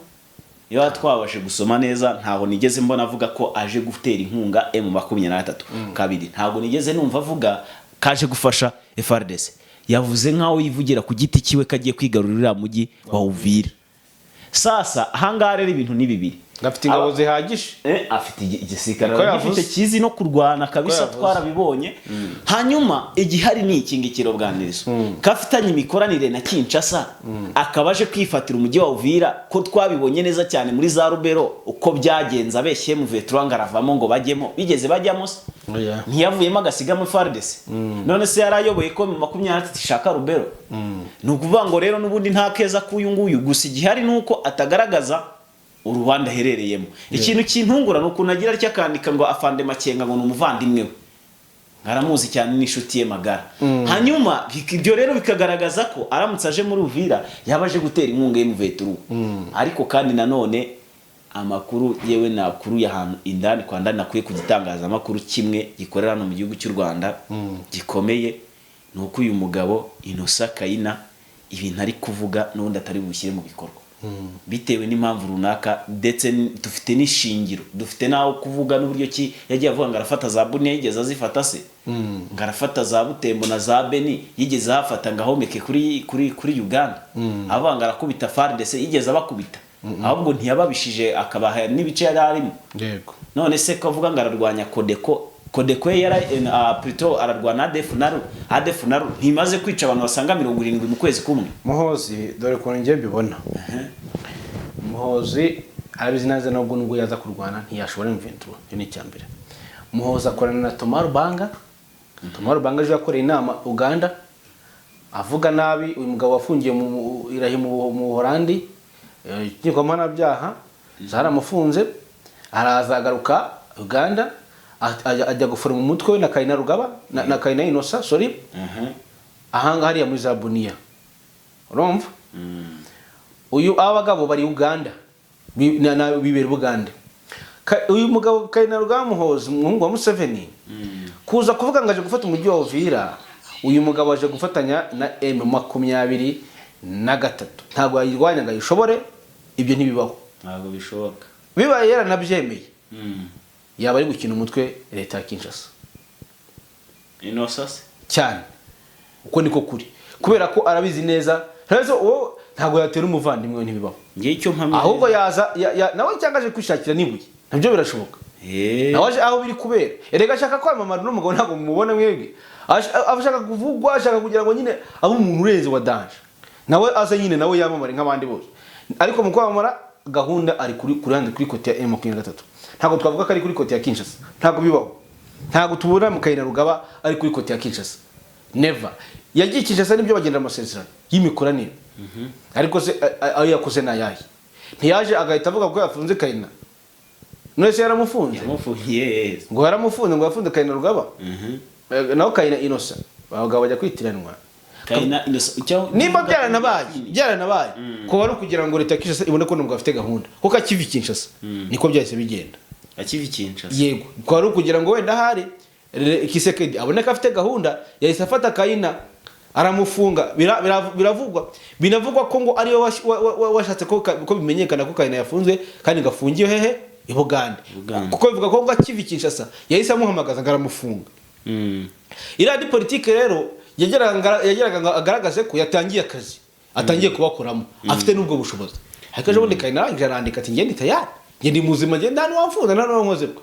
iyo twabashe gusoma neza, ntaho nigeze mbona avuga ko aje gutera inkunga M23. Kabiri, ntabwo nigeze numva avuga ko aje gufasha FARDC. Yavuze nkaho yivugira ku giti kiwe ko agiye kwigarurira uriya mujyi wa Uvira. Sasa ahangaha rero ibintu ni bibiri. Afite ingabo zihagije. Afite igisirikare Niko aragifite yavuze. kizi no kurwana kabisa. Yavuze. Twarabibonye. Hanyuma igihari ni iki ngiki rero, bwa Nelson, ko afitanye imikoranire na Kinshasa, akaba aje kwifatira umujyi wa Uvira, ko twabibonye neza cyane muri za Rubero uko byagenze, abeshye M23 ngo aravamo ngo bajyemo, bigeze bajyamo se? Oya. Ntiyavuyemo agasigamo FARDC? None se yari ayoboye ko mu 23 ishaka Rubero? Ni ukuvuga ngo rero n'ubundi nta keza k'uyu nguyu. Gusa igihari ni uko atagaragaza uruhande aherereyemo. Ikintu kintungura ni ukuntu agira atya akandika ngo afande Makenga ngo ni umuvandimwe we, aramuzi cyane, n'inshuti ye magara. Hanyuma ibyo rero bikagaragaza ko aramutse aje muri Uvira yaba aje gutera inkunga y'M23. Ariko kandi nanone amakuru yewe nakuruye ahantu indani kwa ndani, nakuye ku gitangazamakuru kimwe gikorera hano mu gihugu cy'u Rwanda gikomeye, ni uko uyu mugabo Innocent Kayina ibintu ari kuvuga n'ubundi atari bushyire mu bikorwa bitewe n'impamvu runaka, ndetse dufite n'ishingiro, dufite n'aho kuvuga n'uburyo ki yagiye avuga ngo arafata za Bunia. Yigeze azifata se? Ngo arafata za Butembo na za Beni, yigeze ahafata ngo ahomeke kuri Uganda? Avuga ngo arakubita FARDC, yigeze abakubita? Ahubwo ntiyababishije akabaha n'ibice yari arimo? None se ko avuga ngo ararwanya Codeco, Codeco ye yara plutôt ararwana ADF naru, ADF naru ntimaze kwica abantu basanga 70 mu kwezi kumwe? Muhozi, dore ukuntu njye mbibona, Muhozi arabizi neza, nubwo yaza kurwana ntiyashobora M23. Icyo ni icya mbere. Muhozi akorana na Thomas Rubanga. Thomas Lubanga ejo yakoreye inama Uganda, avuga nabi uyu mugabo wafungiye mu irahi mu Buholandi, inkiko mpanabyaha zaramufunze, araza agaruka Uganda, ajya guforoma umutwe we na Kayina Rugaba na Kayina Inosa, sorry, ahanga hariya muri za Buniya. Urumva, uyu aba bagabo bari Uganda, bibera Bugande. Uyu mugabo Kayina Rugaba Muhozi, umuhungu wa Museveni, kuza kuvuga ngo aje gufata umujyi wa Uvira, uyu mugabo aje gufatanya na M23. Ntabwo yayirwanya ngo ayishobore, ibyo ntibibaho. Ntabwo bishoboka. Bibaye yaranabyemeye, yaba ari gukina umutwe leta ya Kinshasa. Inosa se? Cyane, uko niko kuri, kubera ko arabizi neza. Rero uwo ntabwo yatera umuvandimwe we, ntibibaho. Ngiye icyo mpamya. Ahubwo yaza nawe cyangwa aje kwishakira n'ibuye, nabyo birashoboka. Nawe aje aho biri kubera, erega ashaka kwamamara n'umugabo, ntabwo mumubona mwebwe. Ashaka kuvugwa, ashaka kugira ngo nyine abe umuntu urenze wa danger, nawe aze nyine nawe yamamare nk'abandi bose. Ariko mu kwamamara gahunda ari kuri ruhande, kuri côté ya M23. Ntabwo twavuga ko ari kuri côté ya Kinshasa, ntabwo bibaho. Ntabwo tubona mu Kayina Rugaba ari kuri côté ya Kinshasa, never. Yagiye Kinshasa nibyo, bagenda amasezerano y'imikoranire, ariko se ayo yakoze ni ayahe? Ntiyaje agahita avuga ko yafunze Kayina? None se yaramufunze? Yamufungiye. Ngo yaramufunze, ngo yafunze Kayina Rugaba. Naho Kayina Inosa, abagabo bajya kwitiranwa. Kayina Inosa. Nimba byaranabaye, ko wari ukugira ngo leta ya Kinshasa ibone ko nubwo afite gahunda, kuko akiva i Kinshasa niko byahise bigenda. Akiva i Kinshasa. Yego, ko wari ukugira ngo wenda ahari Kisekedi abone ko afite gahunda, yahise afata Kayina aramufunga. Biravugwa, binavugwa ko ngo ariwe washatse ko bimenyekana ko Kayina yafunzwe kandi ngo afungiwe hehe? I Bugande. Bugande. Kuko bivuga ko ngo akiva i Kinshasa yahise amuhamagaza ngo aramufunga. Iriya di politike rero yageraga ngo agaragaze ko yatangiye akazi, atangiye kubakoramo, afite n'ubwo bushobozi. Ariko ejo bundi Kayina arangije arandika ati: "Ngende tayari, ngende muzima, ngende nta n'uwamfunze, nta n'uwankozebwa."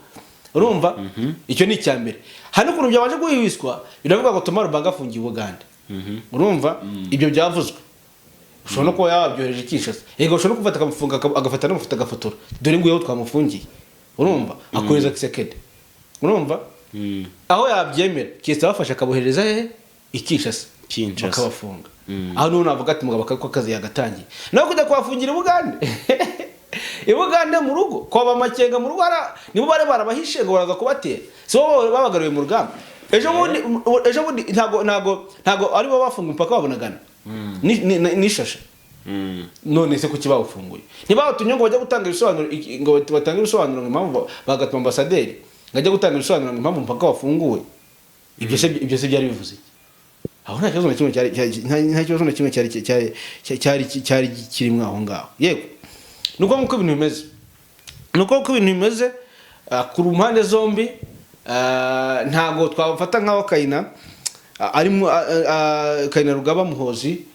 Urumva, icyo ni icya mbere. Hari n'ukuntu byabanje guhwiswa, biravuga ngo Thomas Lubanga afungiye i Bugande. Urumva, ibyo byavuzwe, ushobora no kuba yabyohereje i Kinshasa. Yego, ushobora no gufata akamufunga, agafata n'amafoto, agafotora: "Dore nguyu aho twamufungiye." Urumva, akohereza Kisekedi. Urumva, aho yabyemera Kisita bafashe akabohereza hehe? I Kinshasa. Kinshasa. Bakabafunga. Aho niho navuga ati mugabo ko akazi yagatangiye. Naho kujya kubafungira i Bugande, i Bugande mu rugo kwa Makenga mu rugo, nibo bari barabahishe ngo baraza kubatera, si bo babagaruye mu rugamba ejo bundi? Ejo bundi ntago ari bo bafunga umupaka babonagana n'ishashe. None se kuki bawufunguye? Ntibabatumye ngo bajye gutanga ibisobanuro, ngo batange ibisobanuro ngo impamvu bagatuma ambasaderi ngo ajye gutanga ibisobanuro ngo impamvu umupaka wafunguwe? Ibyo se byari bivuze iki? Aho nta kibazo na kimwe cyari nta kibazo na kimwe cyari kirimo aho ngaho. Yego, nuko nk'uko ibintu bimeze, nuko uko ibintu bimeze ku mpande zombi, ntabwo twabafata nk'aho Kayina arimo, Kayina Rugaba Muhozi,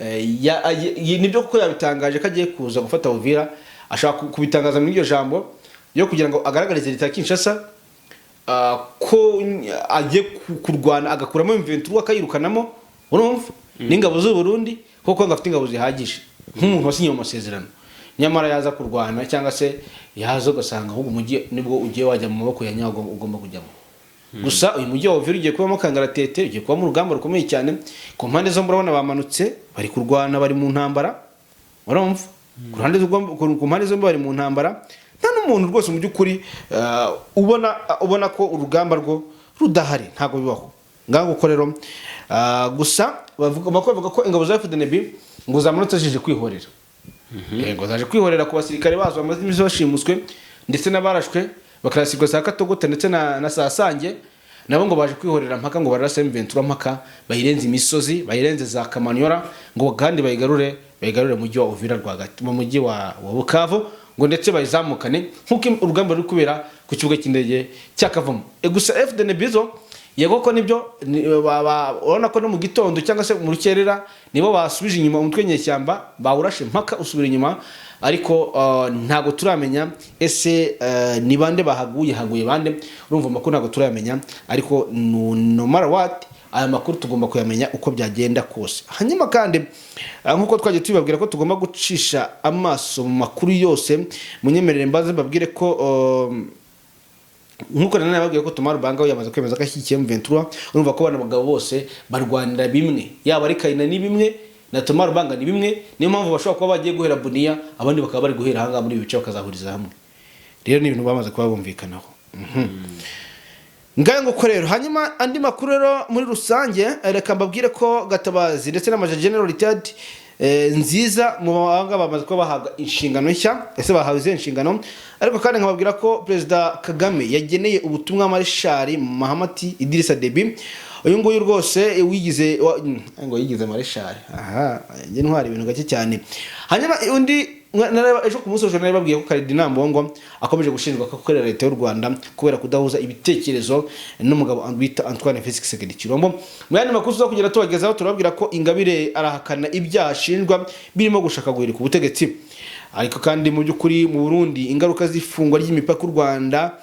nibyo kuko yabitangaje ko agiye kuza gufata Uvira. Ashaka kubitangaza muri iryo jambo yo kugira ngo agaragarize leta ya Kinshasa ko agiye kurwana agakuramo M23, akayirukanamo, urumva, n'ingabo z'u Burundi, kuko ngo afite ingabo zihagije nk'umuntu wasinye mu masezerano. Nyamara yaza kurwana cyangwa se yaza ugasanga ahubwo umujyi nibwo ugiye wajya mu maboko ya nyawo ugomba kujyamo. Gusa uyu mujyi wa Uvira ugiye kubamo kangaratete, ugiye kubamo urugamba rukomeye cyane ku mpande zombi. Urabona bamanutse bari kurwana, bari mu ntambara. Urumva, ku mpande zombi bari mu ntambara. Nta n'umuntu rwose mu by'ukuri ubona ko urugamba rwo rudahari, ntabwo bibaho. Ngaho uko rero, gusa bavuga ko ingabo za FDNB ngo zamanutse zije kwihorera. Ngo zaje kwihorera ku basirikare bazo bamaze iminsi bashimuswe, ndetse n'abarashwe bakarasirwa za Katogota ndetse na Sasange. Nabo ngo baje kwihorera mpaka ngo bararase M23 mpaka bayirenze imisozi, bayirenze za Kamanyora, ngo kandi bayigarure mu mujyi wa Uvira rwagati, mu mujyi wa Bukavu, ngo ndetse bayizamukane nk'uko urugamba ruri kubera ku kibuga cy'indege cya Kavumu. Gusa FDNB zo, yego ko nibyo, urabona ko no mu gitondo cyangwa se mu rukerera nibo basubije inyuma umutwe nyeshyamba, bawurashe mpaka usubira inyuma. Ariko ntabwo turamenya ese ni bande bahaguye, haguye bande. Urumva, amakuru ntabwo turayamenya, ariko no matter what, aya makuru tugomba kuyamenya uko byagenda kose. Hanyuma kandi, nk'uko twagiye tubibabwira ko tugomba gucisha amaso mu makuru yose, munyemerere mbaze mbabwire ko Nkuko nari nababwiye ko Thomas Lubanga we yamaze kwemeza ko ashyigikiye M23. Urumva ko bano bagabo bose barwanira bimwe, yaba ari Kayina ni bimwe na Thomas Lubanga ni bimwe. Niyo mpamvu bashobora kuba bagiye guhera Bunia, abandi bakaba bari guhera ahangaha muri ibi bice, bakazahuriza hamwe. Rero ni ibintu bamaze kuba bumvikanaho. Ngayo nguko rero. Hanyuma andi makuru rero muri rusange, reka mbabwire ko Gatabazi ndetse na Major General retired Nziza mu mahanga bamaze kuba bahabwa inshingano nshya. Ese bahawe izihe nshingano? Ariko kandi nkababwira ko Perezida Kagame yageneye ubutumwa Marishari Mahamat Idrissa Deby. Uyu nguyu rwose wigize ngo yigize marishari, aha njye ntwara ibintu gake cyane. Hanyuma undi ejo ku munsi w'ejo nari babwiye ko Karidinali Ambongo akomeje gushinjwa ko akorera leta y'u Rwanda kubera kudahuza ibitekerezo n'umugabo bita Antoine Felix Tshisekedi Tshilombo. Mu yandi makuru tuza kugenda tubagezaho, turababwira ko Ingabire arahakana ibyaha ashinjwa birimo gushaka guhirika ubutegetsi. Ariko kandi mu by'ukuri mu Burundi, ingaruka z'ifungwa ry'imipaka y'u Rwanda,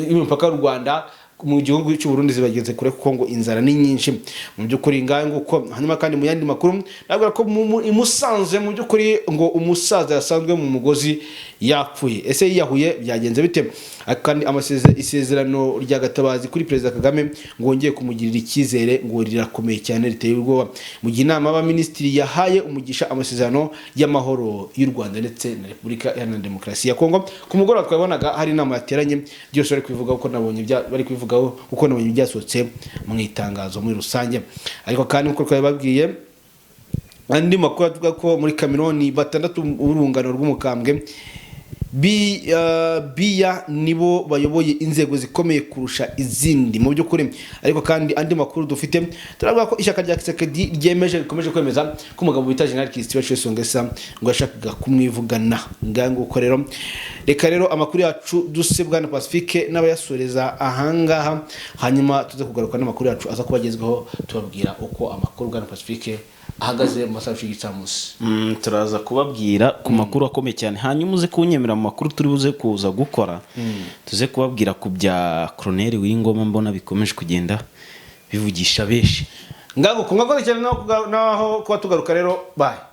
y'imipaka y'u Rwanda mu gihugu cy'u Burundi zibageze kure, kuko ngo inzara ni nyinshi mu by'ukuri. Ngayo nguko. Hanyuma kandi mu yandi makuru, nabwira ko i Musanze mu by'ukuri ngo umusaza yasanzwe mu mugozi yapfuye. Ese yiyahuye? Byagenze bite? Ariko kandi isezerano rya Gatabazi kuri Perezida Kagame ngo wongeye kumugirira icyizere ngo rirakomeye cyane, riteye ubwoba, mu gihe inama y'abaminisitiri yahaye umugisha amasezerano y'amahoro y'u Rwanda ndetse na Repubulika Iharanira Demokarasi ya Kongo. Ku mugoroba twabonaga hari inama yateranye, byose bari kubivugaho uko nabonye bari kubivugaho uko nabonye byasohotse mu itangazo muri rusange. Ariko kandi nk'uko twabibabwiye, andi makuru avuga ko muri Cameroon batandatu b'urungano rw'umukambwe Biya nibo bayoboye inzego zikomeye kurusha izindi mu by'ukuri. Ariko kandi andi makuru dufite, turavuga ko ishyaka rya Tshisekedi ryemeje, rikomeje kwemeza ko umugabo bita General Christian Nguesso ngo yashakaga kumwivugana. Ngaho nguko rero. Reka rero amakuru yacu duse bwana Pacifique n'abayasoreza ahangaha, hanyuma tuze kugaruka n'amakuru yacu aza kuba agezweho, tubabwira uko amakuru bwana Pacifique ahagaze mu masaha y'igicamunsi. Turaza kubabwira ku makuru akomeye cyane. Hanyuma uze kunyemera mu makuru turi buze kuza gukora, tuze kubabwira ku bya Colonel Wingoma, mbona bikomeje kugenda bivugisha benshi. Ngago kumwakoze cyane, naho kuba tugaruka rero. Bye.